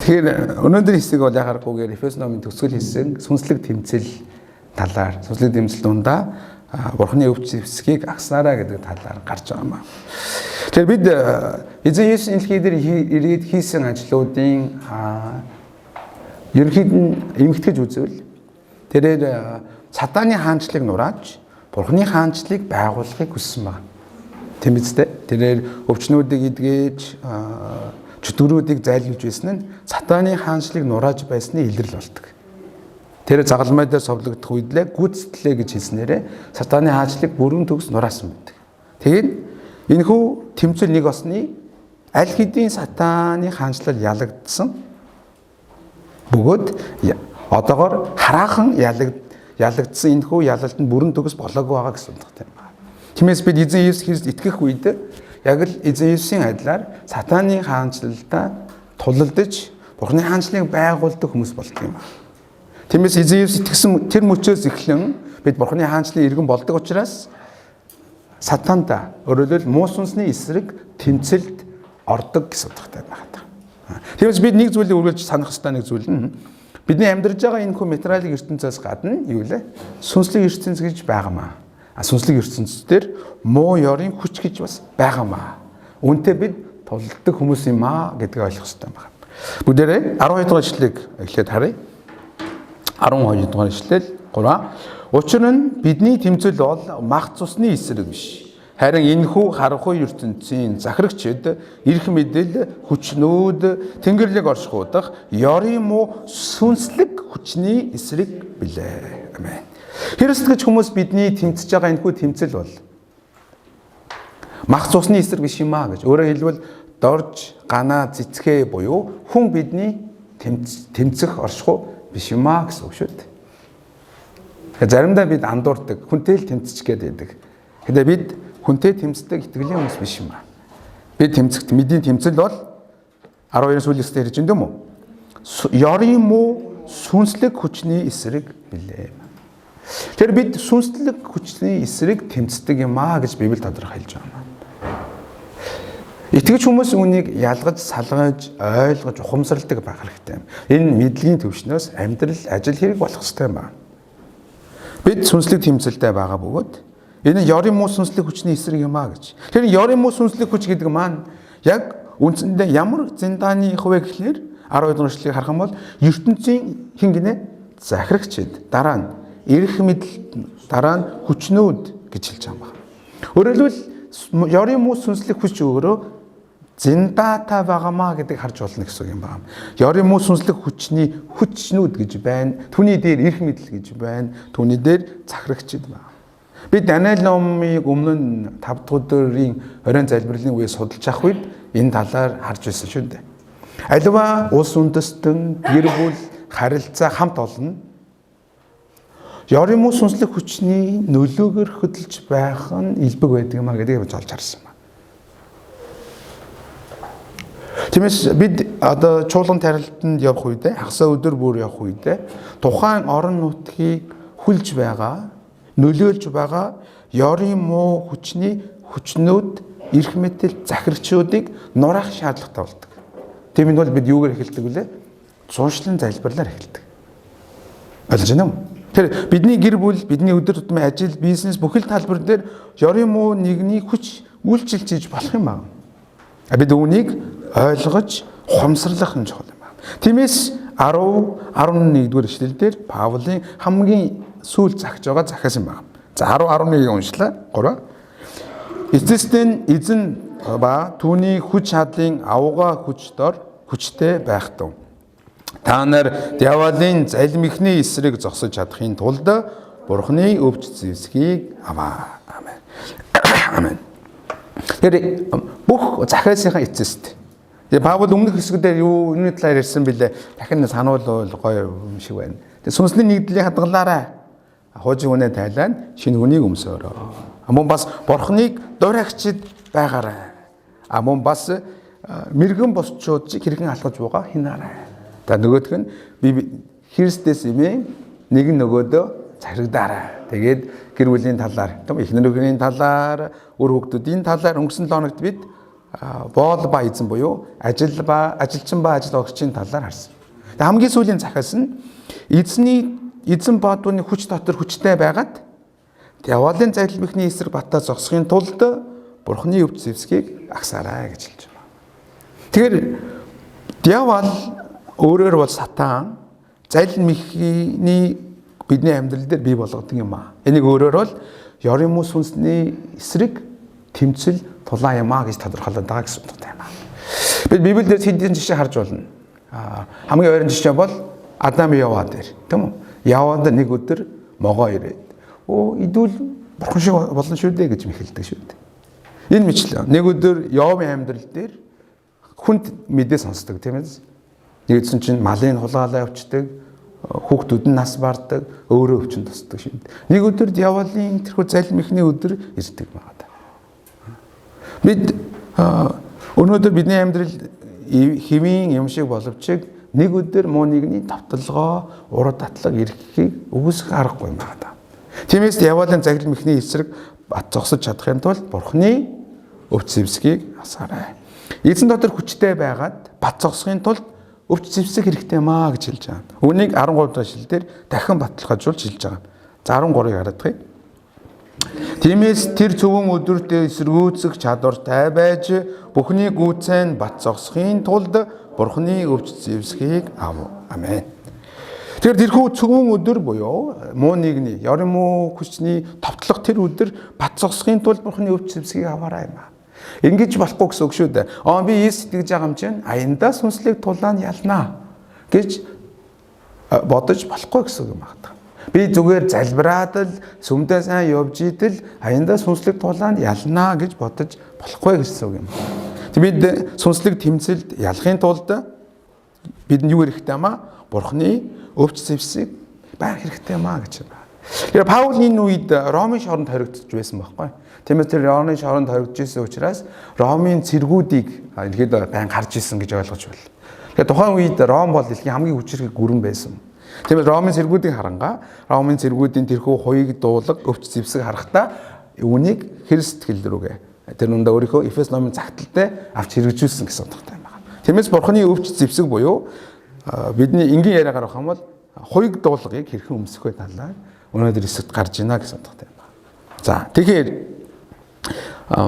Тэгэхээр өнөөдрийн хэсэг бол яхаарахгүйгээр Эфес номын төгсгөл хэсэг сүнслэг тэмцэл талаар, сүнслэг тэмцэл дундаа Бурхны өвч зэвсгийг агснараа гэдэг талаар гарч байгаа юм аа. Тэгэхээр бид эзэн Есүс дэлхий дээр ирээд хийсэн ажлуудын ерөнхийд нь эмгтгэж үзвэл тэрээр сатаны хаанчлыг нурааж Бурхны хаанчлыг байгуулахыг хүссэн байна. Тийм биз дээ. Тэрээр өвчнүүдийг эдгэж, чөтгөрүүдийг зайлуулж байсан нь сатаны хаанчлыг нурааж байсны илрэл болдог. Тэр загалмай дээр совлогдох үед лээ гүйцэтгэлээ гэж хэлснээрээ сатаны хаанчлыг бүрэн төгс нураасан байдаг. Тэгээд энэхүү тэмцэл нэг осны аль хэдийн сатаны хаанчлал ялагдсан бөгөөд одоогор хараахан ялагдсан энэхүү ялалт нь бүрэн төгс болоогүй байгаа гэсэн утгатай юм байна. Тиймээс бид эзэн Есүс Христ итгэх үед яг л эзэн Есүсийн адилаар сатаны хаанчлалдаа тулалдаж Бурхны хаанчлалыг байгуулдаг хүмүүс болдог юм байна. Тиймээс эзэн Есүс итгэсэн тэр мөчөөс эхлэн бид Бурхны хаанчлалын иргэн болдог учраас сатанта өөрөлдвөл муу сүнсний эсрэг тэмцэлд ордог гэсэн утгатай байна. Тиймээс бид нэг зүйлийг үргэлж санах ёстой нэг зүйл нь бидний амьдарч байгаа энэ хүү материалын ертөнцөөс гадна юу лээ? Сүнслэг ертөнц гэж байгаамаа. А сүнслэг ертөнц дээр муу ёрын хүч гэж бас байгаамаа. Үүнтэй бид тулалддаг хүмүүс юм аа гэдгийг ойлгох ёстой байна. Бүгдээрээ 12 дугаар ишлэгийг эхлээд харъя. 12 дугаар ишлэл 3. Учир нь бидний тэмцэл бол мах цусны эсрэг биш. Харин энэхүү харанхуй ертөнцийн захирагчид, эрх мэдэл, хүчнүүд, тэнгэрлэг оршихуйдах ёрын муу сүнслэг хүчний эсрэг билээ. Амен. Христ гэж хүмүүс бидний тэмцэж байгаа энэхүү тэмцэл бол мах цусны эсрэг биш юм аа гэж. Өөрөөр хэлбэл дорж, ганаа, цэцгээ буюу хүн бидний тэмцэх оршихуй биш юм аа гэсэн үг шүү дээ. Заримдаа бид андуурдаг, хүнтэй л тэмцчих гээд байдаг. Гэтэ бид хүнтэй тэмцдэг итгэлийн хүмүүс биш юм аа. Бид тэмцэхт мэдийн тэмцэл бол 12-ын сүүлийн хэсгээр ярьж байна юм уу? Ёрын муу сүнслэг хүчний эсрэг билээ. Тэр бид сүнслэг хүчний эсрэг тэмцдэг юм аа гэж Библи тодорхойлж байгаа юм. Итгэж хүмүүс үүнийг ялгаж, салгаж, ойлгож, ухамсарладаг байх хэрэгтэй юм. Энэ мэдлэгийн төвшнөөс амьдрал, ажил хэрэг болох хэрэгтэй юм байна. Бид сүнслэг тэмцэлтэй байгаа бөгөөд энэ ёрын муу сүнслэг хүчний эсрэг юм аа гэж. Тэр ёрын муу сүнслэг хүч гэдэг маань яг үндсэндээ ямар зиндааны хувэ гэхлээр 12 дугаар эшлэлийг харах юм бол ертөнцийн хин гинэ захирагчид, дараа нь эрх мэдэл, дараа нь хүчнүүд гэж хэлж байгаа юм байна. Өөрөөр хэлбэл ёрын муу сүнслэг хүч өөрөө зиндаатай байгаамаа гэдгийг харж болно гэсэн үг юм байна. Ёрын муу сүнслэг хүчний хүчнүүд гэж байна. Түүний дээр эрх мэдэл гэж байна. Түүний дээр захирагчид байна. Би Даниэл номыг өмнө нь 5 дахь өдрийн оройн залбирлын үе судалж авах үед энэ талаар харж байсан шүү дээ. Аливаа улс үндэстэн, гэр бүл, харилцаа хамт олон ёрын муу сүнслэг хүчний нөлөөгөөр хөдөлж байх нь илбэг байдаг юм а гэдгийг олж харсан байна. Тиймээс бид одоо чуулган тарилтанд явах үедээ, хагасаа өдөр бүр явах үедээ тухайн орон нутгийг хүлж байгаа, нөлөөлж байгаа ёрын муу хүчний хүчнүүд, эрх мэдэл, захирагчдыг нураах шаардлагатай болдог. Тийм нь бол бид юугаар эхэлдэг вүлээ? Зуушлан залбирлаар эхэлдэг. Ойлгож байна уу? Тэр бидний гэр бүл, бидний өдөр тутмын ажил, бизнес бүхэл талбар дээр ёрын муу нэгний хүч үйлчилж хийж болох юм байна. Бид үүнийг ойлгож ухамсарлах нь чухал юм байна. Тиймээс 10 11 дугаар эшлэл дээр Паулын хамгийн сүүл захиж байгаа захиас юм байна. За 10 11-ийг уншлаа. 3. Эцэст нь эзэн ба түүний хүч чадлын авга хүч дор хүчтэй байх тун. Та нар диаволын залмихны эсрэг зогсож чадахын тулд Бурхны өвч зэвсгийг аваа. Амен. Амен. Тэр бүх захиасынхаа эцэст. Тэгээ Паул өмнөх хэсгүүдээр юу юуны талаар ярьсан бilé дахин сануулвал гоё юм шиг байна. Тэгээ сүнслэг нэгдлийг хадгалаарай. Хуучин хүнээ тайлаа шинэ хүнийг өмсөөрөө. Мөн бас Бурхныг дураагчд байгаарай. А мөн бас мэрэгэн босчууд чиг хэрхэн алхаж бугаа хинаарай. За нөгөөх нь би Христэс имээ нэг нь нөгөөдөө захирагдаарай. Тэгээд гэр бүлийн талаар, тийм эхнэр нөхрийн талаар, үр хүүхдүүдийн талаар өнгөрсөн 7 хоногт бид боол ба эзэн буюу ажил ба ажилчин ба ажил огчийн талаар харсан. Тэгээ хамгийн сүүлийн захиас нь эзний эзэн ба түүний хүч дотор хүчтэй байгаад диаволын загл мэхний эсрэг батаа зогсохын тулд Бурхны өвч зэвсгийг агсаарай гэж хэлж байна. Тэгэхээр диавол өөрөөр бол сатан зал мэхний бидний амьдрал дээр бий болгодог юм аа. Энийг өөрөөр бол ёр юм уу сүнсний эсрэг тэмцэл тулаан юм аа гэж тодорхойлоод байгаа гэсэн утгатай юм аа. Бид Библиэлд хэдэн жишээ харж байна. Хамгийн ойрын жишээ бол Адам Ява дээр, тийм үү? Яванд нэг өдөр могоо ирээд "Оо, идвэл бурхан шиг болно шүү дээ" гэж мэхэлдэг шүү дээ. Энэ мэтлээ. Нэг өдөр Йовын амьдрал дээр хүнд мэдээ сонсдог, тийм ээ. Нэгдсэн чинь малын хулгайлаа явцдаг, хүүхдүүд нь нас бардаг, өөрөө өвчин тусдаг шүү дээ. Нэг өдөр диаволын тэрхүү залмихны өдөр ирдэг байгаа. Бид өнөөдөр бидний амьдрал хэвийн юм шиг боловч нэг өдөр муу нэгний давталгоо, ураг татлаг ирэхийг үгүйсэх аргагүй юм байна. Тиймээс диаволын загл мэхний эсрэг бат зогсож чадахын тулд Бурхны өвч зэвсгийг асаарай. Эзэн дотор хүчтэй байгаад бат зогсохын тулд өвч зэвсэг хэрэгтэй юм аа гэж хэлж байгаа. Үүнийг 13 дахь эшлэл дээр дахин баталгаажуулж хэлж байгаа. За 13-ыг хараад байгаа. Тиймээс тэр цөвөн өдөрт эсэргүүцэх чадвартай байж бүхний гүйцэн бат зогсохын тулд Бурхны өвч зэвсгийг ав. Амен. Тэгэхээр тэрхүү цөвөн өдөр буюу муу нэгний, ёр муу хүчний товтлох тэр өдөр бат зогсохын тулд Бурхны өвч зэвсгийг аваарай юм аа. Ингэж болохгүй гэсэн үг шүү дээ. Аа, би Есүс итгэж байгаа юм чинь аяндаа сүнслэг тулаан ялнаа гэж бодож болохгүй гэсэн үг юм байна. Би зүгээр залбираад л сүмдээ сайн явж идэл аяндаа сүнслэг тулаанд ялнаа гэж бодож болохгүй гэсэн үг юм. Тэг бид сүнслэг тэмцэлд ялахын тулд бидэнд юу хэрэгтэй юм аа? Бурхны өвч зэвсэг байх хэрэгтэй юм аа гэж байна. Тэгэхээр Паул энэ үед Ромын шоронд хоригдож байсан байхгүй. Тиймээс тэр Ромын шоронд хоригдож исэн учраас Ромын цэргүүдийг ерөөдөө байн гарч исэн гэж ойлгож байна. Тэгэхээр тухайн үед Ром бол дэлхийн хамгийн хүчирхэг гүрэн байсан. Тиймээс Ромын цэргүүдийг харангаа Ромын цэргүүдийн тэрхүү хуйг дуулаг өвч зэвсэг харахтаа үүнийг Христ сэтгэл рүүгээ тэр нүндээ өөрийнхөө Эфес номын загталтай авч хэрэгжүүлсэн гэсэн утгатай юм байна. Тиймээс Бурхны өвч зэвсэг буюу бидний энгийн яриагаар авах юм бол хуйг дуулгыг хэрхэн өмсөх вэ талаар өнөөдөр эсэгт гарч ийна гэсэн утгатай юм байна. За, тэгэхээр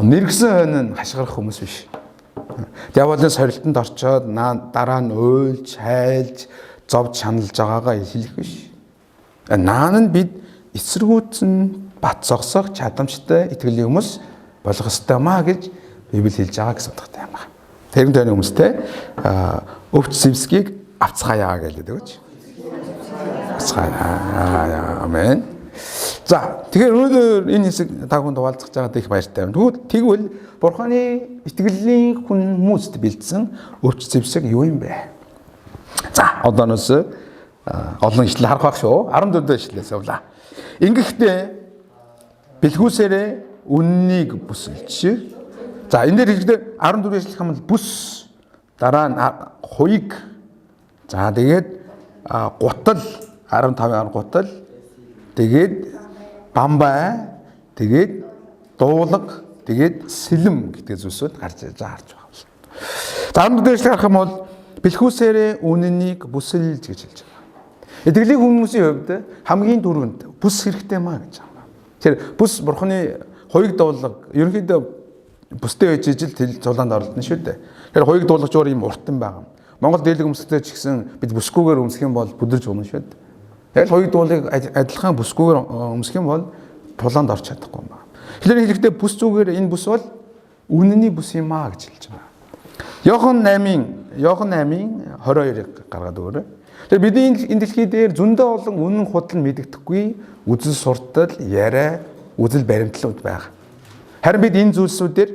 нэргсэн хойно нь хашгирах хүмүүс биш. Диаволын сорилтонд орчоод дараа нь уйлж, хайлж, зовж шаналж байгаагаа хэлэх биш. Наан нь бид эсэргүүцэн бат зогсох чадамжтай итгэлийн хүмүүс болох ёстой маа гэж Библи хэлж байгаа гэсэн утгатай юм байна. Тэр тойрны хүмүүстэй өвч зэвсгийг авцгаая гэж өгөөч. Авцгаая. Амен. За, тэгэхээр өнөөдөр энэ хэсэг та бүхэнд хуваалцах байгаад их баяртай байна. Тэгвэл Бурханы итгэлийн хүмүүст бэлдсэн өвч зэвсэг юу юм бэ? За, одооноос олон ишлэл харах байх шүү. 14 дэх ишлэлээс явлаа. Ингэхдээ бэлгүүсээрээ үннийг бүсэлж. За, энэ дээр хэлэхдээ 14 ишлэх юм бол бүс, дараа нь хуйг, за тэгээд гутал, 15-аар гутал, тэгээд бамбай, тэгээд дуулаг, тэгээд сэлэм гэдэг зүйлсүүд гарч иж байгаа харж байгаа. За, 14 ишлэх харах юм бол бэлхүүсээрээ үнэнийг бүсэлж гэж хэлж байгаа. Итгэлийн хүмүүсийн хувьд хамгийн түрүүнд бүс хэрэгтэй маа гэж байгаа. Тэгэхээр бүс Бурхны хуйг дуулаг ерөнхийдөө бүстэй байж ижил тэл зулаанд оролдоно шүү дээ. Тэгэхээр хуйг дуулагч өөр юм уртан байгаа. Монгол дээлэг өмсгтэй ч гэсэн бид бүсгүйгээр өмсөх юм бол бүдэрж унана шүү дээ. Яг л хуйг дуулыг адилхан бүсгүйгээр өмсөх юм бол тулаанд орч чадахгүй юм байна. Тэгэхээр хэлэхдээ бүс зүгээр энэ бүс бол үнэний бүс юм аа гэж хэлж байгаа. Иохан 8-ын 22-ыг гаргаад өгөөрэй. Тэгэхээр бидний энэ дэлхий дээр зөндөө олон үнэн худал мэдэгдэхгүй үзэл суртал, яриа, үзэл баримтлалууд байгаа. Харин бид энэ зүйлсүүдээр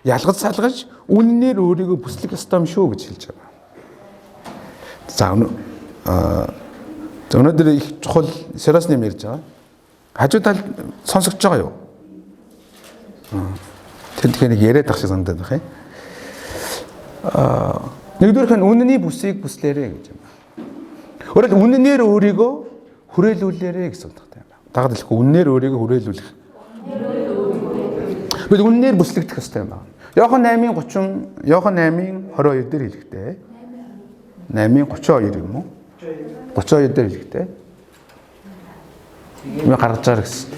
ялгаж салгаж үннээр өөрийгөө бүслэх ёстой юм шүү гэж хэлж байгаа. За, өнөөдөр их чухал сериосны юм ярьж байгаа. Хажуу талд сонсогдож байгаа юу? Тэр тэгэхээр нэг яриад ах шиг санагдаад байх юм. Нэгдүгээрх нь үнэний бүсийг бүслээрэй гэж юм. Өөрөөр үнэнээр өөрийгөө хүрээлүүлээрэй гэсэн утгатай юм байна. Дагаад хэлэхгүй үнэнээр өөрийгөө хүрээлүүлэх. Бид үнэнээр бүслэгдэх ёстой юм байна. Иохан 8:30, Иохан 8:22 дээр хэлэхдээ 8:32 юм уу? 32 дээр хэлэхдээ юм гаргаж байгаа гэсэн.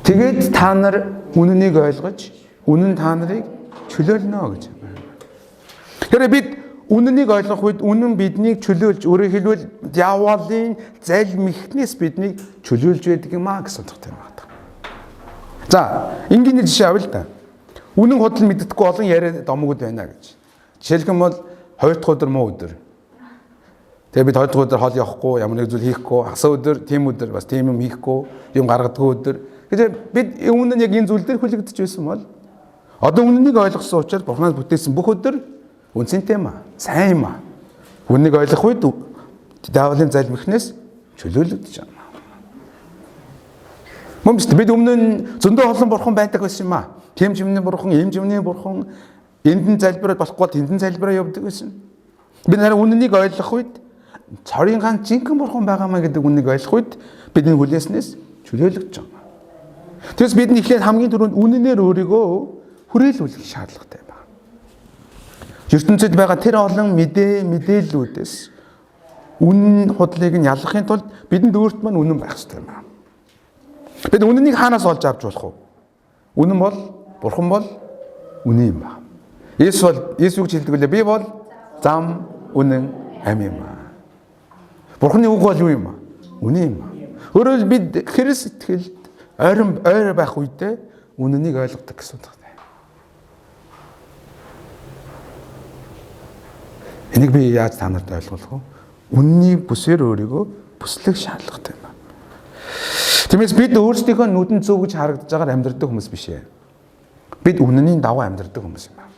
Тэгээд та нар үнэнийг ойлгож, үнэн та нарыг чөлөөлнө гэж. Тэгэхээр бид үнэнийг ойлгох үед үнэн биднийг чөлөөлж, өөрөөр хэлбэл диаволын залмихнээс биднийг чөлөөлж байдаг юм а гэсэн утгатай байна. За, энгийн жишээ авъя л да. Үнэн худал мэддэхгүй олон яриа домгууд байна гэж. Жишээлх юм бол 2 дахь өдөр муу өдөр. Тэгээ бид 2 дахь өдөр хол явахгүй, ямар нэг зүйл хийхгүй, хагас өдөр, тийм өдөр бас тийм юм хийхгүй, юм гаргадаггүй өдөр. Тэгэхээр бид өмнө нь яг энэ зүйл дээр хүлэгдэж байсан бол одоо үнэнийг ойлгосон учраас Бурханаас бүтээсэн бүх өдөр үнцэнтэй юм аа, сайн юм аа. Үнэнийг ойлгох үед диаволын залбирхнээс чөлөөлөгдөж байгаа. Мөн биз бид өмнө нь зөндөө олон бурхан байдаг байсан юм аа. Тийм жимний бурхан, ийм жимний бурхан, энд нь залбираад болохгүй бол тэнд нь залбираа явдаг байсан. Бид нараа үнэнийг ойлгох үед цорын ганц жинхэнэ бурхан байгаамаа гэдэг үнэнийг ойлгох үед бидний хүлээснээс чөлөөлөгдөж байгаа. Тэгээс бид эхлээд хамгийн түрүүнд үнэнээр өөрийгөө хүрээлүүлэх шаардлагатай байна. ертөнцид байгаа тэр олон мэдээллүүдээс үнэн худлыг нь ялгахын тулд бидэнд өөрт маань үнэн байх хэрэгтэй юм аа. Бид үнэнийг хаанаас олж авч болох вэ? Үнэн бол Бурхан бол үнэн юм байна. Есүс бол Есүс юу гэж хэлдэг вэ? Би бол зам, үнэн, ам юм аа. Бурханы үг бол юу юм аа? Үнэн юм аа. Өөрөөр бид Христ итгэлд ойрон ойр байх үедээ үнэнийг ойлгодог гэсэн утгатай. Энийг би яаж та нарт ойлгуулах вэ? Үнний бүсээр өөрийгөө бүслэх шаардлагатай юм байна. Тиймээс бид өөрсдийнхөө нүдэнд зөв гэж харагдаж байгаагаар амьдрдаг хүмүүс биш ээ. Бид үнэний дагуу амьдрдаг хүмүүс юм байна.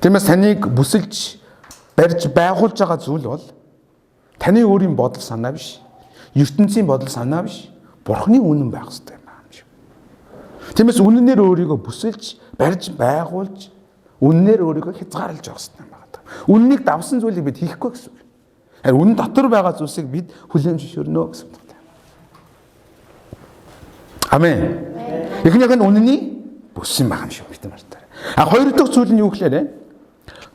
Тиймээс таныг бүсэлж барьж байгуулж байгаа зүйл бол таны өөрийн бодол санаа биш, ертөнцийн бодол санаа биш, Бурхны үнэн байх хэрэгтэй юм байна. Тиймээс үнэнээр өөрийгөө бүсэлж, барьж байгуулж, үнэнээр өөрийгөө хязгаарлаж явах хэрэгтэй юм байна. Үнэнийг давсан зүйлийг бид хийхгүй гэсэн үг. Харин үнэн дотор байгаа зүйлсийг бид хүлээн зөвшөөрнө гэсэн үг. Амен. Эхнийх нь үнэний бүссэн байгаа юм шиг бид мартаарай. А хоёр дахь зүйл нь юу гэхээр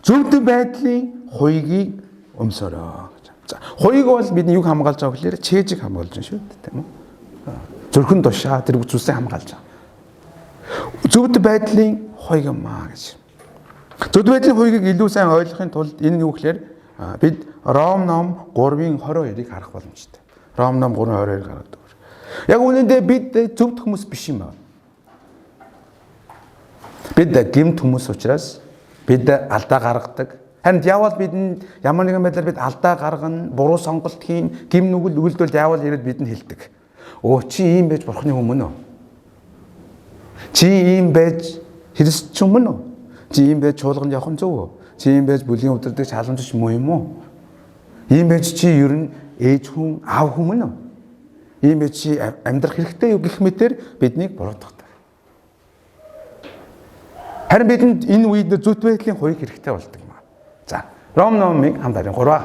зөвхөн байдлын хуйгийг өмсөрөө гэж. За, хуйг бол бидний юг хамгаалж байгаа гэхээр чэжиг хамгаалж байна шүү дээ, тийм үү? Зүрхэн тушаа тэр бүх зүйлсийг хамгаалж байгаа. Зөвхөн байдлын хуйг юм аа гэж. Зөвхөн байдлын хуйгийг илүү сайн ойлгохын тулд энэ нь юу гэхээр бид Ром ном 3:22-ыг харах боломжтой. Ром ном 3:22-ыг хараад. Яг үнэндээ бид зөвхт хүмүүс биш юм байна. Бид гэмт хүмүүс учраас бид алдаа гаргадаг. Харин диавол бидэнд ямар нэгэн байдлаар бид алдаа гаргана, буруу сонголт хийн, гэм нүгэл үйлдэл диавол ирээд бидэнд хэлдэг. Өө чи ийм байж бурхны хүмүүс үү? Чи ийм байж христч юм уу? Чи ийм байж чуулганд явах нь зөв үү? Чи ийм байж бүлгийн удирдах халамжч муу юм уу? Ийм байж чи ер нь ээж хүн, аав хүн мөн үү? Ийм байж чи амьдрах хэрэгтэй юу гэх мэтэр биднийг буруутгадаг. Харин бидэнд энэ үед зүт байдлын хуйг хэрэгтэй болдог юм аа. За, Ром номыг хамт харин 3.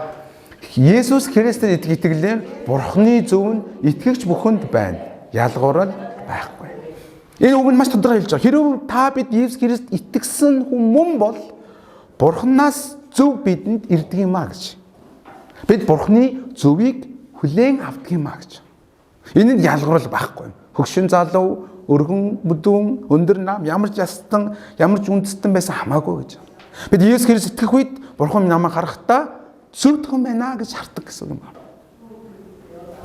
Есүс Христэд итгэлээр Бурхны зөв нь итгэгч бүхэнд байна. Ялгуурал байхгүй. Энэ үг нь маш тодорхой хэлж байгаа. Хэрвээ та бид Есүс Христ итгэсэн хүн мөн бол Бурханаас зөв бидэнд ирдэг юм а гэж. Бид Бурхны зөвийг хүлээн авдаг юм а гэж. Энэнд ялгуурал байхгүй. Хөгшин залуу, өргөн бүдүүн, өндөр нам, ямар ч ястан, ямар ч үндэстэн байсан хамаагүй гэж. Бид Есүс Христ итгэх үед Бурхан намайг харахтаа зөвтгөн байна гэж хардаг гэсэн юм байна.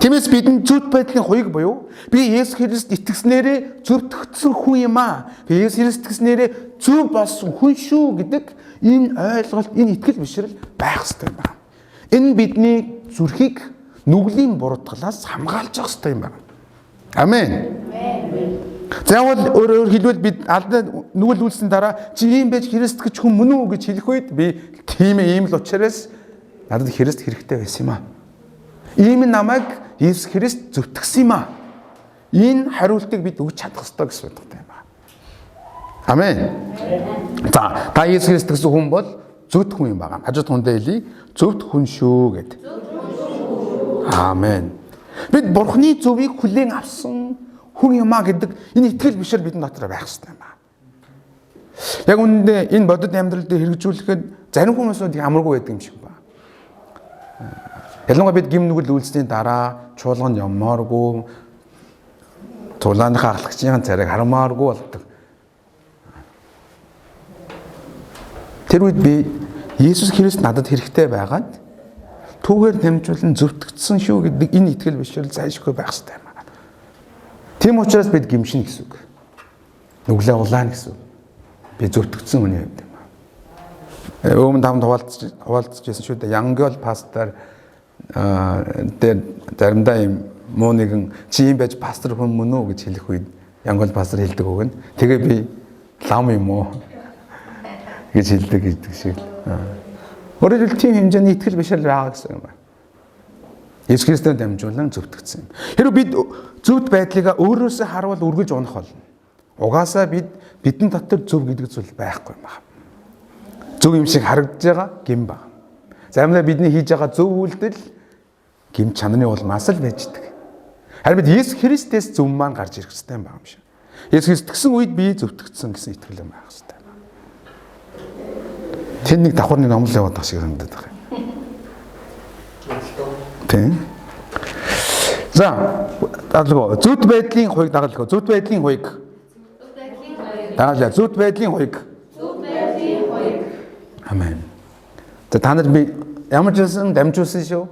Тиймээс бидэнд зөвхт байдлын хуйг буюу би Есүс Христ итгэснээрээ зөвтгөгдсөн хүн юм аа. Би Есүс Христ итгэснээрээ зөв болсон хүн шүү гэдэг энэ ойлголт, энэ итгэл бишрэл байх хэрэгтэй юм байна. Энэ бидний зүрхийг нүглийн буруутгалаас хамгаалж явах хэрэгтэй юм байна. Амен. Заавал өөрөөр хэлбэл бид алдаа нүгэл үйлсэн дараа чи ийм байж Христ гэж хүн мөн үү гэж хэлэх үед би тийм ийм л учраас надад Христ хэрэгтэй байсан юм аа. Ийм нь намайг Есүс Христ зөвтгсөн юм аа. Энэ хариултыг бид өгч чадах ёстой гэсэн утгатай юм байна. Амен. За, та Есүс Христ гэсэн хүн бол зөвхт хүн юм байна. Хажууд хүндээ хэлье. Зөвхт хүн шүү гэд. Амен. Бид Бурхны зөвийг хүлээн авсан хүн юм а гэдэг энэ итгэл бишрэл бидний дотор байх хэрэгтэй юм байна. Яг үнэндээ энэ бодит амьдрал дээр хэрэгжүүлэхэд зарим хүмүүсүүд амаргүй байдаг юм шиг байна. Ялангуяа бид гим нүгэл үйлсний дараа чуулганд явмааргүй, тулааныхаа ахлагчийн царайг хармааргүй болдог. Тэр үед би Есүс Христ надад хэрэгтэй байгаад түүгээр дамжуулан зөвтгөцсөн шүү гэдэг энэ итгэл бишрэл зайлшгүй байх хэрэгтэй юм байна. Тийм учраас бид гимшин гэсэн үг. Нүглээ улаана гэсэн үг. Би зөвтгөцсөн хүний хувьд юм аа. Өмнө тавд хуваалцж байсан шүү дээ. Янгол пастор дээр заримдаа юм муу нэгэн чи юм байж пастор хүн мөн үү гэж хэлэх үед Янгол пастор хэлдэг үг нь. Тэгээ би лам юм уу гэж хэлдэг гэдэг шиг л. Өөрөөр хэлбэл тийм хэмжээний итгэл бишрэл байгаа гэсэн юм байна. Есүс Христээр дамжуулан зөвтгөцсөн юм. Хэрвээ бид зөвхт байдлыг өөрөөсөө харуул үргэлж унах болно. Угаасаа бидний дотор зөв гэдэг зүйл байхгүй юм байна. Зөв юм шиг харагдаж байгаа гэм баг. Заримдаа бидний хийж байгаа зөв үйлдэл гэм чанарын улмаас л байждаг. Харин бид Есүс Христээс зөв маань гарч ирэх хэрэгтэй юм байна юм шиг. Есүс Христ тэгсэн үед би зөвтгөцсөн гэсэн итгэл юм байх хэрэгтэй. Тэр нэг давхар нэг номлол яваад байгаа шиг санагдаад байгаа юм. Тийм. За, дагалгаа. Зүт байдлын хуйг дагалгаа. Зүт байдлын хуйг. Дагалаа. Зүт байдлын хуйг. Зүт байдлын хуйг. Амен. За та нар би ямар ч байсан дамжуулсан шүү.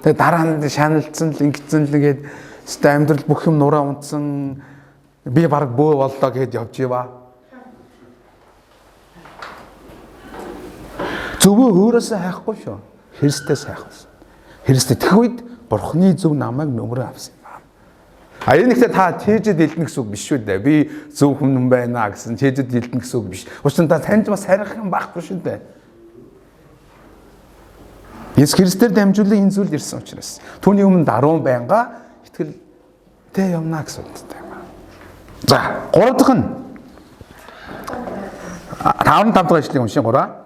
Тэгээ дараа нь шаналцсан л ингэсэн л ингээд өстой амьдрал бүх юм нураа унтсан, би баг бөө боллоо гэд явж ива. Зөвөө өөрөөсөө хайхгүй шүү. Христээс хайх болсон. Христ итгэх үед Бурхны зөв намайг нөмрөө авсан юм байна. А энэ ихтэй та чэжэд илдэнэ гэсэн үг биш шүү дээ. Би зөв хүн байна гэсэн чэжэд илдэнэ гэсэн үг биш. Учир нь та танд бас харих юм байхгүй шүү дээ. Есүс Христээр дамжуулан энэ зүйл ирсэн учраас түүний өмнө даруун байнга итгэлтэй явна гэсэн үгтэй юм. За, гурав дахь нь 15 дахь ишлэгийг уншийн 3.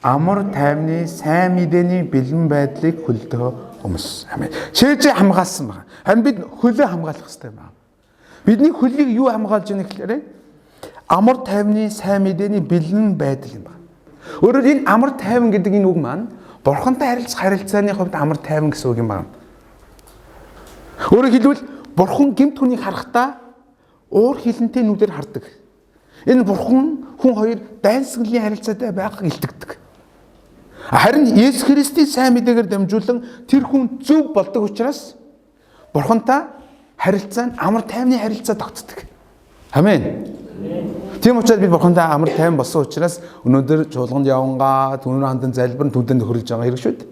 Амар тайвны сайн мэдээний бэлэн байдлыг хөлдөө өмс. Амен. Чэжээ хамгаалсан байна. Харин бид хөлөө хамгаалах хэрэгтэй байна. Бидний хөлийг юу хамгаалж ийнэ гэхээр амар тайвны сайн мэдээний бэлэн байдал юм байна. Өөрөөр энэ амар тайван гэдэг энэ үг маань Бурхантай харилцах харилцааны хувьд амар тайван гэсэн үг юм байна. Өөрөөр хэлбэл Бурхан гэмт хүнийг харахдаа уур хилэнтэй нүдээр хардаг. Энэ Бурхан хүн хоёр дайнсгалын харилцаатай байгааг илтгэдэг. Харин Есүс Христийн сайн мэдээгээр дамжуулан тэр хүн зөв болдог учраас Бурхантай харилцаа нь амар тайвны харилцаа тогтдог. Амен. Тийм учраас бид Бурхантай амар тайван болсон учраас өнөөдөр чуулганд явангаа түүнээр хандан залбирэн түүнтэй нөхөрлөж байгаа хэрэг шүү дээ.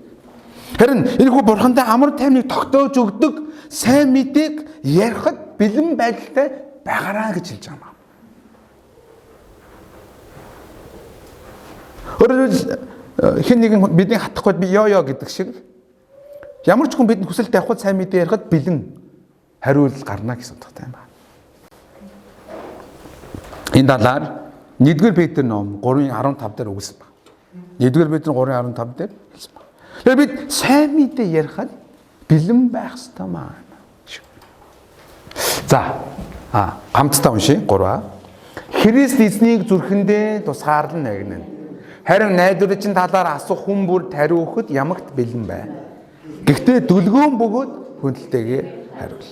Харин энэ хүү Бурхантай амар тайвныг тогтоож өгдөг сайн мэдээг ярихад бэлэн байдалтай байгаараа гэж хэлж байгаа юм. Өөрөөр хэн нэгэн бидний хатахгүй би ёо ёо гэдэг шиг ямар ч хүн бидний хүсэл тавихад сайн мэдээ ярихад бэлэн хариулт гарна гэсэн утгатай юм байна. Энэ талаар 1-р Петр ном 3:15 дээр үгэлсэн байна. 1-р Петр 3:15 дээр хэлсэн байна. Тэгэхээр бид сайн мэдээ ярихад бэлэн байх ёстой маа. За, хамтдаа уншъя 3. Христ эзнийг зүрхэндээ тусгаарлан нагнана. Харин найдварын талаар асуух хүн бүр тариу өгөхөд ямагт бэлэн бай. Гэхдээ дүлгөөн бөгөөд хүндэлтэйгээ хариул.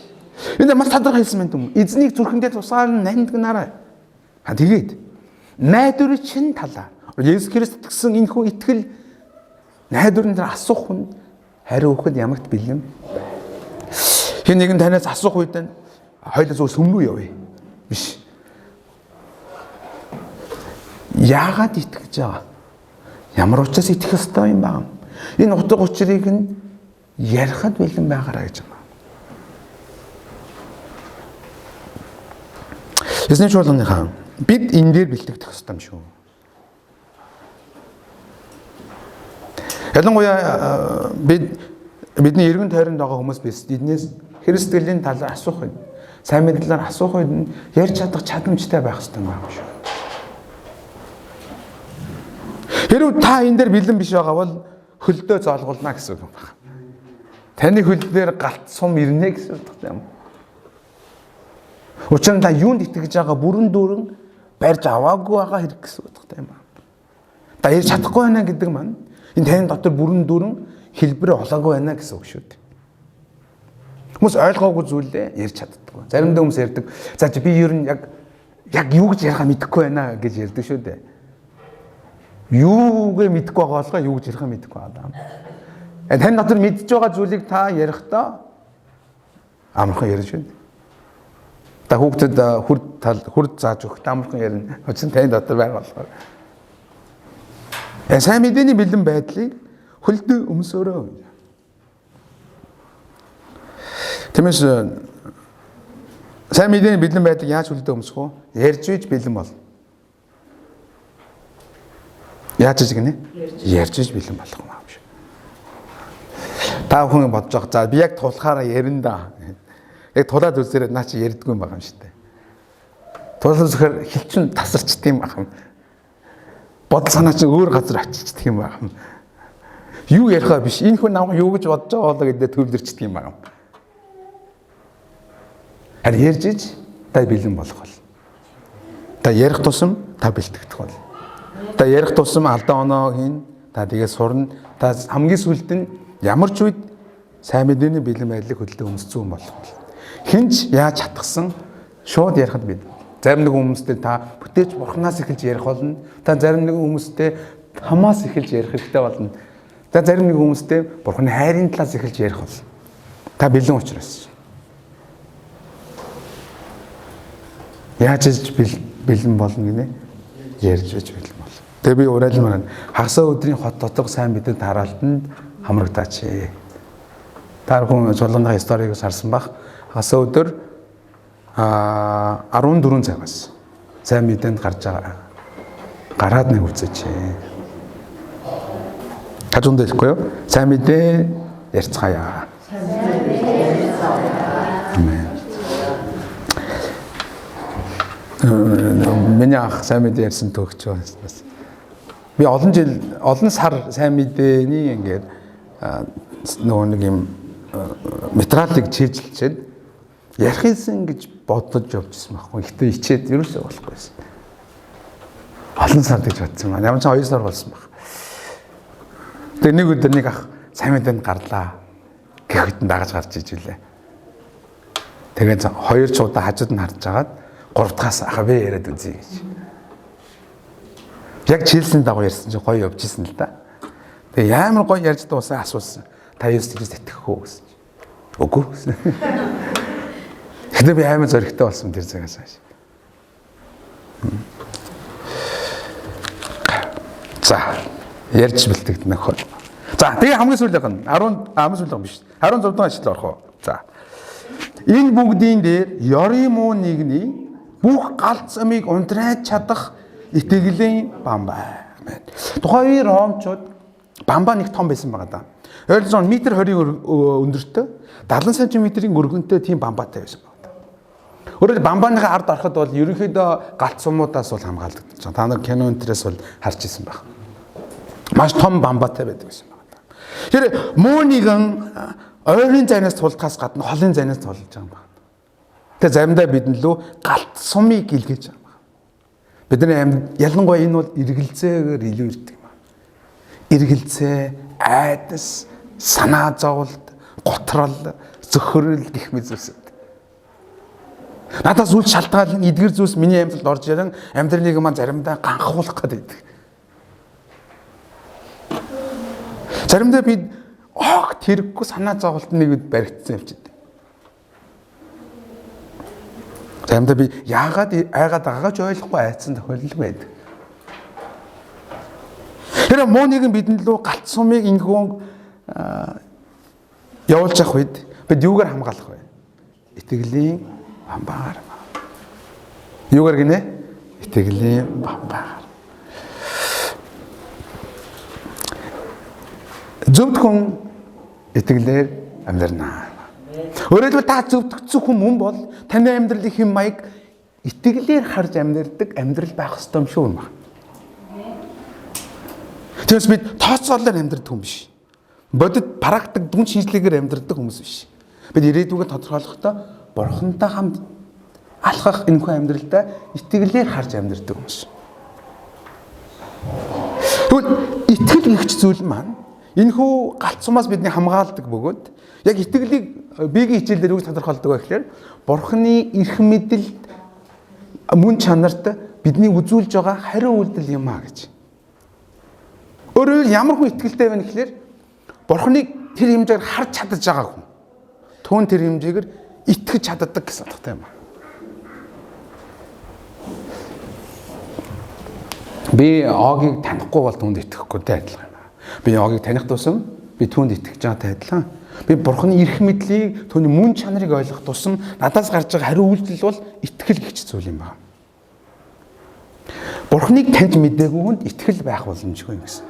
Энэ маш тодорхой хэлсэн байна юм. Эзнийг зүрхэндээ тусгаарлан нандинараа. Ha тэгээд найдварын чин талаар Есүс Христ гэсэн энэ хүн итгэл найдварын дээр асуух хүн хариу өгөхөд ямагт бэлэн бай. Хэн нэгэн танаас асуух үед нь хоёулаа зүгээр сүмнүү явъя. Биш. Яагаад итгэж байгаа? Ямар учраас итгэх ёстой юм бэ? Энэ утга учирыг нь ярихад бэлэн байгаараа гэж байна. Эзний чуулганыхаа бид энэ дээр бэлтгэх ёстой юм шүү. Ялангуяа бид бидний эргэн тойронд байгаа хүмүүс биш. Эднээс Христэлийн талаар асуух үед, сайн мэдээ талаар асуух үед нь ярьж чадах чадамжтай байх ёстой юм байна шүү. Хэрвээ та энэ дээр бэлэн биш байгаа бол хөлдөө зоолгуулна гэсэн үг юм байна. Таны хөл дээр галт сум ирнэ гэсэн утгатай юм. Учир нь та юунд итгэж байгаа бүрэн дүүрэн Барьж аваагүй байгаа хэрэг гэсэн утгатай юм аа. Та ярьж чадахгүй байна гэдэг маань энэ таны дотор бүрэн дүүрэн хэлбэр олоогүй байна гэсэн үг шүү дээ. Хүмүүс ойлгоогүй зүйлээ ярьж чаддаггүй. Заримдаа хүмүүс ярьдаг. За чи би ер нь яг юу гэж ярихаа мэдэхгүй байна гэж ярьдаг шүү дээ. Юугээ мэдэхгүй байгаа болгоо юу гэж ярихаа мэдэхгүй байгаа. Таны дотор мэдж байгаа зүйлийг та ярихдаа амархан ярина шүү дээ. Та хүүхдэд хүрд зааж өгөх амархан ярина. Учир нь таны дотор байгаа болохоор. Сайн мэдээний бэлэн байдлыг хөлдөө өмсөөрөө. Тиймээс сайн мэдээний бэлэн байдлыг яаж хөлдөө өмсөх вэ? Ярьж иж бэлэн болно. Яаж иж гинэ? Ярьж иж бэлэн болох юм аав. Та бүхэн бодож байгаа. За би яг тулахаараа ярина да. Яг тулаад үзээрэй наа чи ярьдгүй юм байгаа юм шүү дээ. Тулаад үзэхээр хил чин тасарчд юм байна. Бодол санаа чинь өөр газар очичдэх юм байна. Юу ярихаа биш. Энэ хүн намайг юу гэж бодож байгаа болоо гэдээ төвлөрчдөг юм байна. Харин ярьж иж та бэлэн болох бол. Та ярих тусам та бэлтгэдэх бол. Та ярих тусам алдаа оноо хийн. Та тэгээ сурна. Та хамгийн сүүлд нь ямар ч үед сайн мэдээний бэлэн байдлыг хөдөлгөөн өмсцэн болох бол. Хинч яаж чадсан шууд ярихад бид. Зарим нэг хүмүүстэй та бүтээч бурхнаас эхэлж ярих болно. Та зарим нэг хүмүүстэй тамаас эхэлж ярих хэрэгтэй болно. Та зарим нэг хүмүүстэй бурхны хайрын талаас эхэлж ярих болно. Та бэлэн учраас. Яаж иж бэлэн болно гинэ? Ярьж иж бэлэн болно. Тэгээ би уриалмаар байна. Хагас өдрийн хот дотор сайн мэдээ тараалтанд хамрагдаач. Та бүхэн чуулганыхаа историйг харсан бах. Хагас өдөр 14 цагаас сайн мэдээнд гарч байгаа. Гараад нэг үзээч. Та зүүн дэлхгүй юу? Сайн мэдээ ярьцгаая. Амен. Миний ах сайн мэдээ ярьсан төгч бас. Би олон жил, олон сар сайн мэдээний ингээд нөгөө нэг юм материалыг чийжилчээд ярихсан гэж бодож явжсэн байхгүй. Гэтэ ичээд ерөөсөө болохгүйсэн. Олон сар гэж бодсон маань. Ямар ч 2 сар болсон баг. Тэгээ нэг өдөр нэг ах сайн мэдээнд гарлаа. Гэхэд нь дагаж гарч иж үлээ. Тэгээд 2 ч удаа хажууд нь харж агаад 3 дахаас ах би яриад үзье гэж. Яг чийлсэн дагуу ярьсан чинь гоё явж исэн л да. Тэгээ ямар гоё ярьж дуусаа асуусан. Та Есүс Христ итгэх үү гэсэн чинь. Үгүй гэсэн. Гэтэ би амар зоригтой болсон тэр цагаас хойш. За, ярьж бэлтгэдэг нөхөр. За, тэгээ хамгийн сүүлийнх нь 10 хамгийн сүүлийнх биш. 16 дугаар ишлэл орох уу? За. Энэ бүгдийн дээр ёрын муу нэгний бүх галц амийг унтраач чадах итгэлийн бамбай. Тухайн үеийн ромчууд бамбаа нэг том байсан байгаа даа. Ойролцоогоор метр 20-ийн өндөртэй 70 см-ийн өргөнтэй тийм бамбаатай байсан байна. Өөрөөр бамбааныхаа ард ороход бол ерөнхийдөө галт сумуудаас бол хамгаалагдаж байгаа. Та нар кино энтрээс бол харж ирсэн байх. Маш том бамбаатай байдаг байсан байна. Тэгэхээр муу нэгэн ойрын зайнаас тулдахаас гадна холын зайнаас тулж байгаа юм байна. Тэгээ заримдаа бидэн лөө галт сумыг илгээж байгаа юм байна. Бидний амьд ялангуяа энэ бол эргэлзээгээр илүү ирдэг юм байна. Эргэлзээ, айдас, санаа зовлт, готрол, зөхрөл гэх мэт зүйлсүүд. Надаас үл шалтгаалan эдгэр зүйлс миний амьдралд орж ирэн амьдралыг маань заримдаа ганхуулах гэдэг. Заримдаа бид огт хэрэггүй санаа зовлт нэг үед баригдсан явчихдаг. Заримдаа би яагаад айгаад байгаагаа ч ойлгохгүй айцсан тохиолдол байдаг. Тэр муу нэгэн бидний лүү галт сумыг ингэн явуулж явах үед бид юугаар хамгаалах вэ? Итгэлийн бамбаагаар. Юугаар гинэ? Итгэлийн бамбаагаар. Зөвхт хүн итгэлээр амьдрна. Өөрөөр хэлбэл та зөвтгөцсөн хүн мөн бол таны амьдралын хэм маяг итгэлээр харж амьдардаг амьдрал байх ёстой юм шүү юм байна. Тэгээс бид тооцоолоор амьдрдаг хүн биш. Бодит практик дүн шинжилгээгээр амьдрдаг хүмүүс биш. Бид ирээдүгээ тодорхойлохдоо Бурхантай хамт алхах энэхүү амьдралдаа итгэлээр харж амьдардаг хүмүүс. Тэгвэл итгэл гэгч зүйл маань энэхүү галт сумаас бидний хамгаалдаг бөгөөд яг итгэлийг биеийн хичээл дээр юу гэж тодорхойлдог вэ гэхээр Бурхны эрх мэдэлд мөн чанарт бидний үзүүлж байгаа хариу үйлдэл юм а гэж. Өөрөөр хэлбэл ямар хүн итгэлтэй вэ гэхээр Бурхныг тэр хэмжээгээр харж чадаж байгаа хүн. Түүн тэр хэмжээгээр итгэж чаддаг гэсэн утгатай юм а. Би Огийг танихгүй бол түүнд итгэхгүйтэй адилхан юм а. Би Огийг таних тусам би түүнд итгэж байгаатай адилхан. Би Бурхны эрх мэдлийг, түүний мөн чанарыг ойлгох тусам надаас гарч байгаа хариу үйлдэл бол итгэл гэгч зүйл юм байна. Бурхныг таньж мдээгүй хүнд итгэл байх боломжгүй юм гэсэн.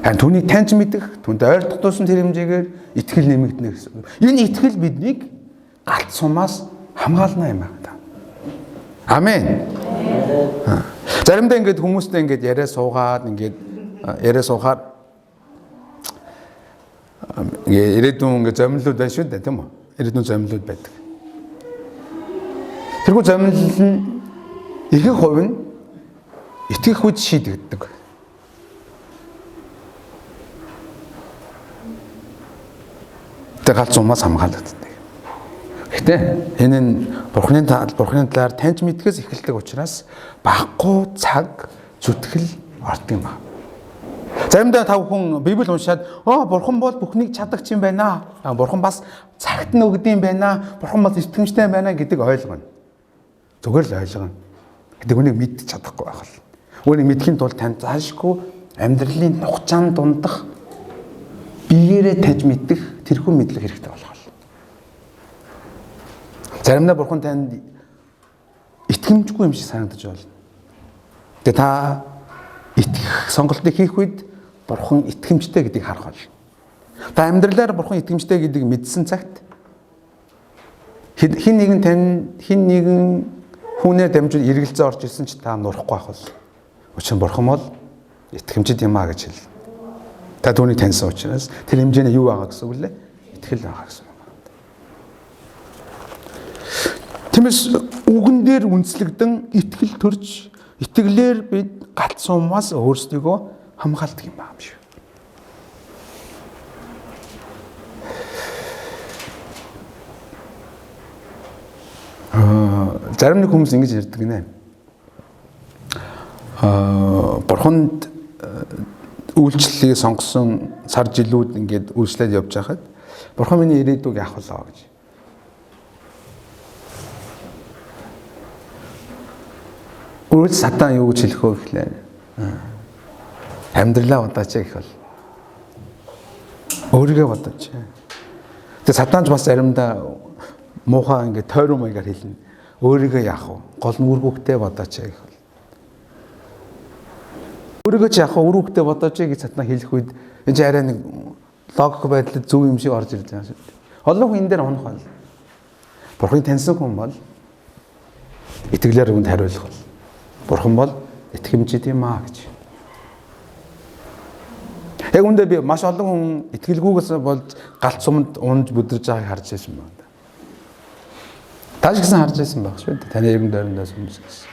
Харин түүнийг таньж мэдэх, түүнд ойртох тусам тэр хэмжээгээр итгэл нэмэгдэнэ гэсэн. Энэ итгэл биднийг галт сумаас хамгаална юм байна. Амен. Заримдаа ингээд хүмүүстэй ингээд яриа суугаад ингээд яриа суухаар ингээ ирээдүйн ингээ зомлууд байна шүү дээ, тийм үү? Ирээдүйн зомлууд байдаг. Тэрхүү зомлол нь ихэнх хувь нь итгэх үед шийдэгддэг. Тэр галт зумаас хамгаалагддаг. Гэхдээ энэ нь Бурхны талаар таньж мэдгээс эхэлдэг учраас баггүй цаг зүтгэл ордог юм байна. Заримдаа та бүхэн Библи уншаад "Оо, Бурхан бол бүхнийг чадагч юм байна. Бурхан бас цагт нь өгд юм байна. Бурхан бас итгэмжтэй байна" гэдэг ойлгоно. Зүгээр л ойлгоно. Гэдэг үнийг мэдчих чадахгүй байх л. Үүнийг мэдхийн тулд танд заашгүй амьдралын нухацаан дундах биеэрээ таньж мэдэх тэрхүү мэдлэг хэрэгтэй болох л. Заримдаа Бурхан танд итгэмжгүй юм шиг санагдаж байна. Тэгээ та итгэх сонголтыг хийх үед Бурхан итгэмжтэй гэдгийг харах болно. Та амьдралаар Бурхан итгэмжтэй гэдгийг мэдсэн цагт хин нэгэн тань хин нэгэн хүнээр дамжуул эргэлзээ орж ирсэн ч та нурахгүй байх бол. Учир нь Бурхан бол итгэмжид юм а гэж хэлнэ. Та түүнийг таньсан учраас тэр хэмжээний юу байгаа гэсэн үг лээ? Итгэл байгаа гэсэн үг. Тиймээс үгэн дээр үндэслэгдэн итгэл төрж итгэлээр бид галт сумаас өөрсдийгөө хамгаалдаг юм байна юм шиг. Зарим нэг хүмүүс ингэж ярьдаг гинэ. Бурханд үйлчлэлийг сонгосон сар жилүүд ингээд үйлчлээд явж байхад Бурхан миний ирээдүг яах вэ гэж. Өөрөөр сатан юу гэж хэлэх вэ гэхлээр амьдралаа бодооч гэх бол өөрийгөө бодооч. Тэгээ сатанч бас заримдаа муухай ингээд тойрон маягаар хэлнэ. Өөрийгөө яах вэ? Гол нь үр хүүхдээ бодооч гэх бол. Өөрийгөө ч яах вэ? Үр хүүхдээ бодооч гэж сатан хэлэх үед энэ чинь арай нэг логик байдлад зөв юм шиг орж ирж байгаа шүү дээ. Олон хүн энэ дээр унах бол. Бурхыг таньсан хүн бол итгэлээр үүнд хариулах бол. Бурхан бол итгэмжид юм аа гэж. Яг үүндээ би маш олон хүн итгэлгүйгээс болж галт суманд унж бүдэрж байгааг харж байсан байна. Тааш гэсэн харж байсан баг шүү дээ. Таны эргэн тойрондоос хүмүүс гэсэн.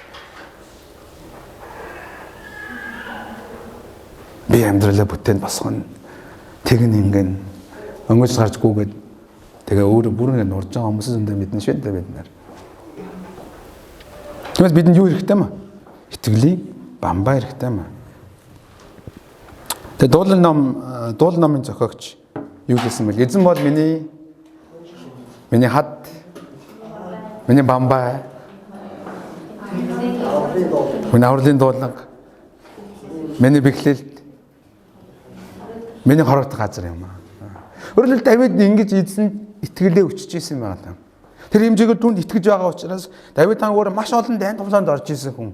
Би амьдралаа бүтээнд босгоно. Тэгэн ингэн өнгөж гарч гүгээд тэгээ өөрөө бүр ингэ нурж байгаа хүмүүс зөндөө мэднэ шүү дээ бид нар. Тэгмээс бидэнд юу хэрэгтэй юм бэ? Итгэлийн бамбаа хэрэгтэй юм. Тэгээ дуулал номын зохиогч юу гэсэн бэл? Эзэн бол миний хад, миний бамбаа, миний авралын дуулга, миний бэхлэлт, миний хорогдох газар юм аа. Өөрөлд Давид ингэж эзэнд итгэлээ өчөж исэн юм байна. Тэр хэмжээгээр түүнд итгэж байгаа учраас Давид хаан өөр маш олон дайн тулаанд орж исэн хүн.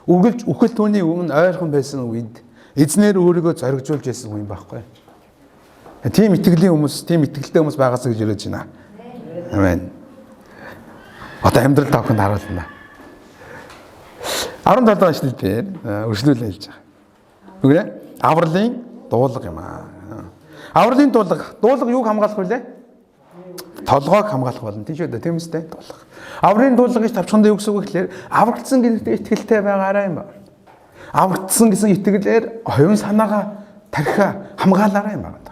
Үргэлж үхэл түүний өмнө ойрхон байсан үед эзнэр өөрийгөө зоригжуулж исэн хүн байхгүй. Тийм итгэлийн хүмүүс, тийм итгэлтэй хүмүүс байгаасаа гэж ирэж байна. Амен. Одоо амьдрал та бүхэнд харуулна. 17 дугаар эшлэл дээр өршлүүлэн хэлж байгаа. Үгүй ээ? Авралын дуулга юм аа. Авралын дуулга. Дуулга юуг хамгаалах вүлээ? Толгойг хамгаалах болно. Тийм шүү дээ. Тийм үстэй. Дуулга. Аврын дуулга гэж тавчхандаа юу гэсэн үг вэ гэхээр аврагдсан гэдэгт итгэлтэй байгаарай юм байна. Аврагдсан гэсэн итгэлээр оюун санаагаа тархиа хамгаалаарай юм байна.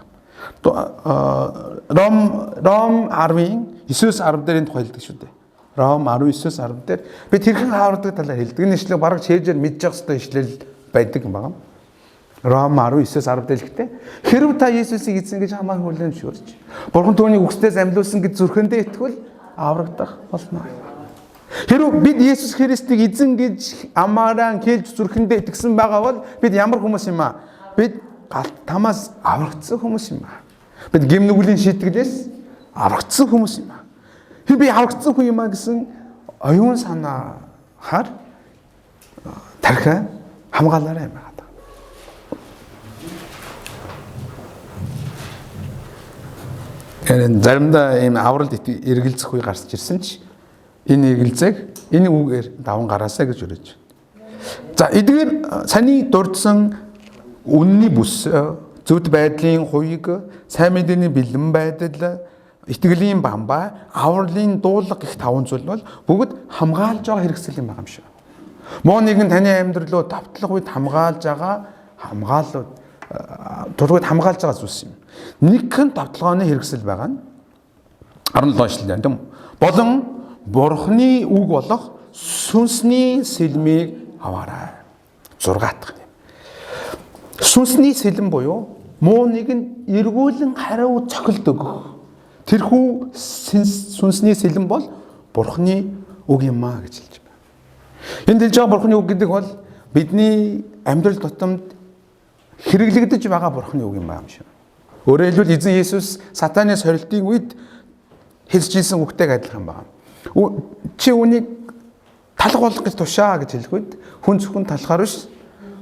Ром 10-ын 9-10 дээр энэ тухай хэлдэг шүү дээ. Ром 19-10 дээр бид хэрхэн хаавардаг талаар хэлдэг. Энэ ишлэг бараг чэйжээр мэдж явах ёстой ишлэл байдаг юм байна. Ром 19-10 дээр хэлэхдээ хэрв та Есүсийг эзэн гэж хамаар хүлээн зөвшөөрч Бурхан түүнийг үхснээс амьлуулсан гэж зүрхэндээ итгэвэл аврагдах болно. Хэрв бид Есүс Христийг эзэн гэж амаараа хэлж зүрхэндээ итгэсэн байгаа бол бид ямар хүмүүс юм аа? Бид галт тамаас аврагдсан хүмүүс юм аа. Бид гэм нүглийн шийтгэлээс аврагдсан хүмүүс юм аа. Тэр би аврагдсан хүн юм аа гэсэн оюун санаахаар тархиа хамгаалаарай юм байна. Тэгэхээр заримдаа ийм авралд эргэлзэх үе гарч ирсэн ч энэ эргэлзээг энэ үгээр даван гараасаа гэж өрөөж. За эдгээр саний дурдсан үнний бүс, зөвхт байдлын хуйг, сайн мэдээний бэлэн байдал, итгэлийн бамбай, авралын дуулга гэх таван зүйл бол бүгд хамгаалж байгаа хэрэгсэл юм байгаа юм шиг. Муу нэгэн таны амьдралөө давтлах үед хамгаалж байгаа хамгаалууд дургүйд хамгаалж байгаа зүйлс юм. Нэгхэн давталгааны хэрэгсэл байгаа нь 17 ишлэл тийм үү? Болон Бурхны үг болох сүнсний сэлмийг аваарай. 6 дахь юм. Сүнсний сэлэм буюу муу нэгэн эргүүлэн хариу цохилд өгөх. Тэрхүү сүнсний сэлэм бол Бурхны үг юм аа гэж хэлж байна. Энд хэлж байгаа Бурхны үг гэдэг бол бидний амьдрал тутамд хэрэглэгдэж байгаа Бурхны үг юм байна юм шиг. Өөрөөр хэлбэл эзэн Есүс сатаны сорилтын үед хэлж ийсэн үгтэйг адилхан байна. Чи үүнийг талах болох гэж тушаа гэж хэлэхэд хүн зөвхөн талахаар биш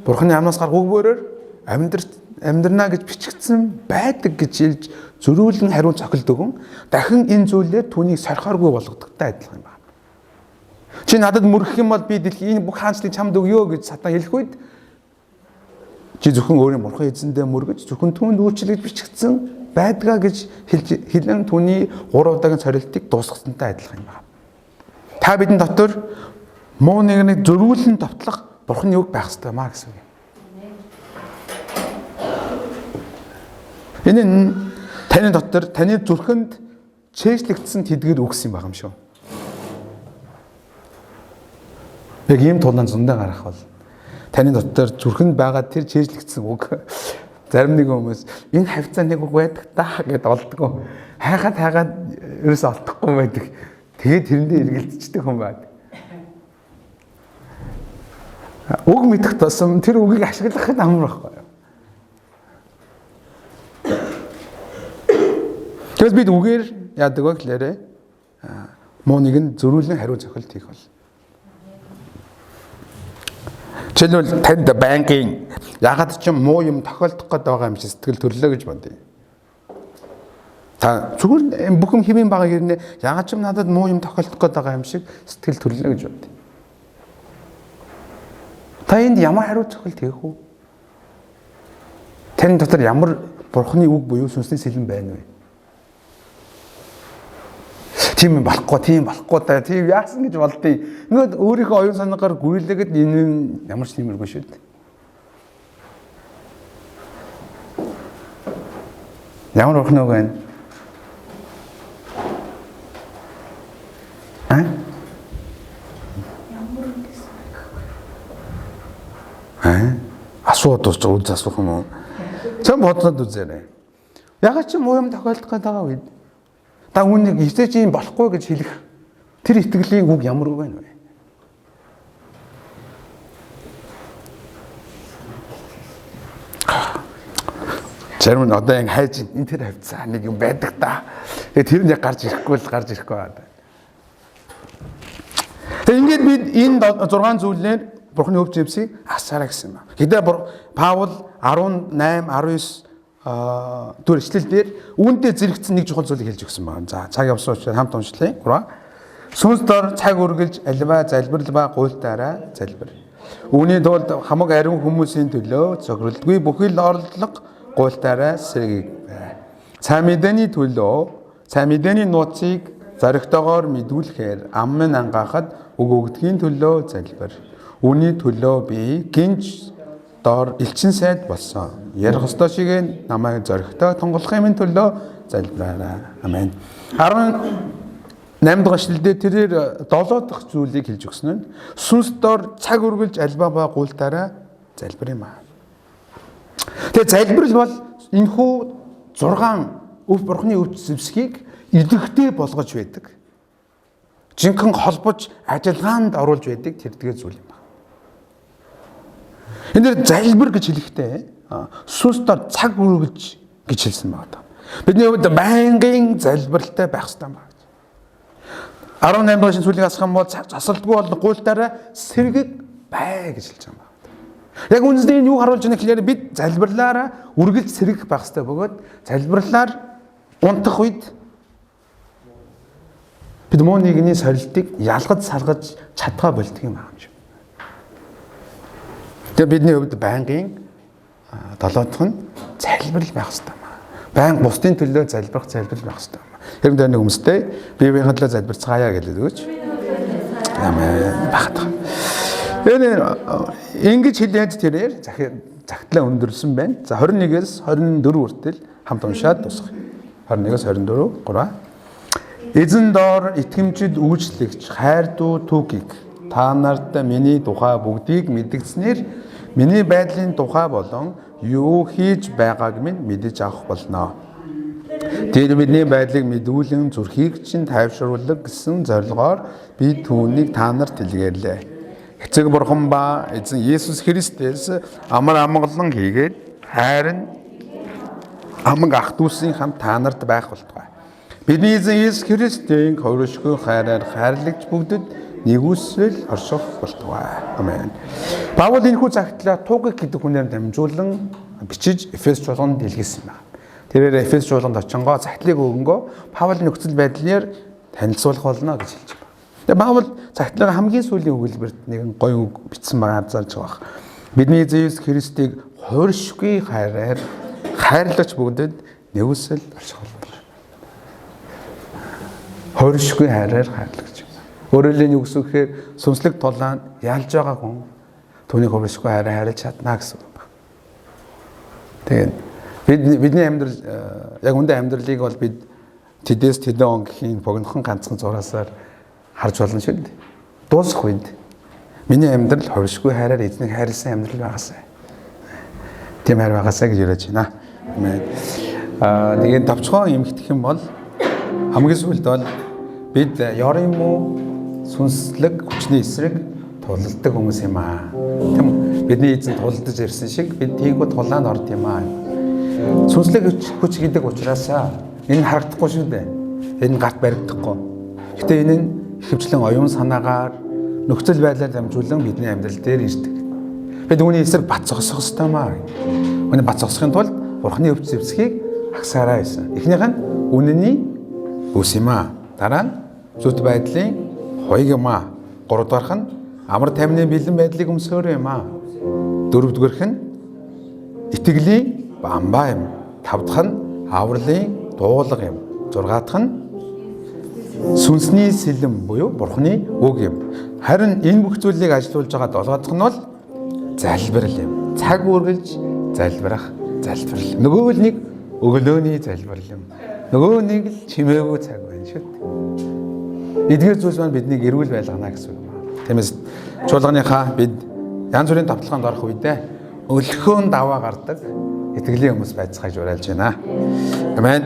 Бурхны амнаас гарах үг бөөрөөр амьдрнаа гэж бичигдсэн байдаг гэж хэлж зөрүүлэн хариу цохилд өгөн дахин энэ зүйлээр түүнийг сорихооргүй болгодогтой адилхан юм байна. Чи надад мөргөх юм бол би дэлхийн энэ бүх хаанчлалыг чамд өгье гэж сатан хэлэх үед чи зөвхөн өөрийн бурхан эзэндээ мөргөж зөвхөн түүнд үйлчлэж бичигдсэн байдгаа гэж хэлэн түүний 3 удаагийн сорилтыг дуусгасантай адилхан юм байна. Та бидэн дотор муу нэгнийг зөрүүлэн довтлох бурханы үг байх ёстой маа гэсэн үг. Энэ нь таны дотор таны зүрхэнд чэйжлэгдсэн тэдгэр үгс юм байгаа юм шүү. Яг ийм тулаан зундаа гарах бол таны дотор зүрхэнд байгаа тэр чэйжлэгдсэн үг. Зарим нэг хүмүүс энэ хавцаа нэг үг байдаг та гэдээ олдгоо. Хайгаад ерөөсөө олдохгүй байдаг. Тэгээд тэрэндээ эргэлдчихдэг хүн байдаг. Үг мэдэх тусам тэр үгийг ашиглахад амар байхгүй юу? Тэгвэл бид үгээр яадаг вэ гэхээр муу нэг нь зөрүүлэн хариу цохилт хийх бол. Жишээлбэл танд байнгын ягаад ч муу юм тохиолдох гээд байгаа юм шиг сэтгэл төрлөө гэж бодъё. Та зүгээр бүх юм хэвийн байгаа хэрнээ ягаад ч надад муу юм тохиолдох гээд байгаа юм шиг сэтгэл төрлөө гэж бодъё. Та энд ямар хариу цохилт хийх вэ? Таны дотор ямар бурхны үг буюу сүнсний сэлэн байна вэ? Тийм юм болохгүй, тийм болохгүй та тийм яасан гэж болдیں۔ Ингээд өөрийнхөө оюун санаагаар гүйлээгээд энэ юм ямар ч тиймэргүй шүү дээ. Ямар бурхны үг байна? А? Ямар үг гэсэн? А? Асууд үз үз асуух юм уу? Цам бодлоод үзээрэй. Ягаад ч муу юм тохиолдох гээд байгаа үед та үүнийг эцээ чи юм болохгүй гэж хэлэх тэр итгэлийн үг ямар үг байна вэ? Зарим нь одоо ингэ хайж энэ тэр хавцаа нэг юм байдаг та. Тэгээ тэр нь яг гарч ирэхгүй л гарч ирэхгүй байна. Тэгээ ингээд бид энэ 6 зүйлээр Бурхны өв зэвсийг асаараа гэсэн юм. Хэдий Паул 18 19 түр эшлэл дээр үүндээ зэрэгцсэн нэг чухал зүйлийг хэлж өгсөн байна. За цаг явсан учраас хамт уншлая. 3. Сүнс дор цаг үргэлж альва залбирал ба гуйлтаараа залбир. Үүний тулд хамаг ариун хүмүүсийн төлөө цогцолдгүй бүхий л орлого гуйлтаараа сэргийг бай. Сайн мэдээний төлөө Сайн мэдээний нууцыг зоригтойгоор мэдүүлэхээр ам минь ангаахад үг өгдгийн төлөө залбир. Үүний төлөө би гинж доор элчин сайд болсон. Ярих ёстой шиг намайг зоригтой тунгалахын минь төлөө залбираарай. Амен. 18 дахь эшлэлдээ тэрээр 7 дахь зүйлийг хэлж өгсөн нь сүнс доор цаг үргэлж альбаа ба гуйлтаараа залбир юм аа. Тэгээ залбирал бол энэхүү 6 өв бурхны өв зэвсгийг идэвхтэй болгож байдаг. Жинхэнэ холбож ажиллагаанд оруулж байдаг тэрдгээр зүйл юм байна. Энэ дэр залбир гэж хэлэхдээ сүнс дор цаг үргэлж гэж хэлсэн байна. Бидний хувьд байнгын залбиралтай байх ёстой юм байна. 18 дугаар шинэ зүйлийг асах юм бол засалдгүй бол гуйлтаараа сэргэг бай гэж хэлж байгаа юм байна. Яг үнэндээ энэ юу харуулж байна гэхээр бид залбирлаараа үргэлж сэргэх байх ёстой бөгөөд залбирлаар унтах үед бид муу нэгний сорилтыг ялгаж салгаж чадхаа болдго юм аа юм. Тэгээ бидний хувьд байнгын долоодох нь залбирал байх ёстой юм аа. Байнга бусдын төлөө залбирах залбирал байх ёстой юм. Тэр дээр нэг хүмүүстэй бие биеийн төлөө залбирцгаая гэж өгөөч. Амен. Багт. Тэгээд ингэж хэлээд тэрээр загтлаа өндөрлсөн байна. За 21-ээс 24 хүртэл хамт уншаад дуусгая. 21-ээс 24 3. Эзэн доор итгэмжид үйлчлэгч хайр дүү Түүкийг та нарт миний тухай бүгдийг мэдгэцнээр миний байдлын тухай болон юу хийж байгааг минь мэдэж авах болно. Тэр бидний байдлыг мэдүүлэн зүрхийг чинь тайвшруулах гэсэн зорилгоор би түүнийг та нарт илгээрлээ. Эцэг бурхан ба эзэн Есүс Христээс амар амгалан хийгээд хайр нь аман ах дүүсийн хамт та нарт байх болтугай. Бидний эзэн Есүс Христийн хөрөшгөө хайраар хайрлагч бүгдэд нэгүсэл орших болтугай. Амен. Паул энэхүү загтлаа Тугик гэдэг хүнээр дамжуулан бичиж Эфес чуулганд илгээсэн байна. Тэрээр Эфес чуулганд очингоо загтлыг өгөнгөө Паул нөхцөл байдлаар танилцуулах болно гэж хэлж байна. Тэгээ Паул загтлын хамгийн сүүлийн өгүүлбэрт нэгэн гоё үг бичсэн байгаа зааж байгаа. Бидний эзэн Есүс Христийг хууршгүй хайраар хайрлагч бүгдэд нэгүсэл орших болтугай. Хууршгүй хайраар хайрлагч. Өөрөөр хэлбэл юу гэсэн гэхээр сүнслэг тулаанд ялж байгаа хүн түүний хууршгүй хайраар хайрлаж чадна гэсэн үг байна. Тэгээд бидний амьдрал яг үндэ амьдралыг бол бид тэдээс тэдэн он гэхийн богинохон ганцхан зураасаар харж болно шүү дээ. Дуусах үед миний амьдрал хувиршгүй хайраар эзнийг хайрласан амьдрал байгаасай. Тийм хайр байгаасай гэж яриад байна. Амен. Тэгээд товчхон эмхтэх юм бол хамгийн сүүлд бол бид ёр юм уу сүнслэг хүчний эсрэг тулалдаг хүмүүс юм аа. Тийм үү? Бидний эзэн тулалдаж ирсэн шиг бид тийгүү тулаанд орд юм аа. Сүнслэг хүч гэдэг учраас энэ харагдахгүй шүү дээ. Энэ гарт баригдахгүй. Гэтэ энэ нь ихэвчлэн оюун санаагаар нөхцөл байдлаар дамжуулан бидний амьдрал дээр ирдэг. Бид үүний эсрэг бат зогсох ёстой маа. Үүний бат зогсохын тулд Бурхны өвч зэвсгийг агсаараа байсан. Эхнийх нь үнэний бүс юм аа. Дараа нь зүт байдлын хуйг юм аа. Гуравдугаарх нь амар тайвны бэлэн байдлыг өмсөөрэй юм аа. Дөрөвдүгээрх нь итгэлийн бамбаа юм. Тав дахь нь авралын дуулга юм. Зургаадах нь сүнсний сэлэм буюу Бурхны үг юм. Харин энэ бүх зүйлийг ажилуулж байгаа долоодох нь бол залбирал юм. Цаг үргэлж залбирах залбирал. Нөгөө л нэг өглөөний залбирал юм. Нөгөө нэг л чимээгүй цаг байна шүү дээ. Эдгээр зүйлс маань биднийг эрүүл байлгана гэсэн үг юм аа. Тиймээс чуулганыхаа бид янз бүрийн давталгаанд орох үедээ өлхөөн даваа гардаг итгэлийн хүмүүс байцгааж уриалж байна. Амен.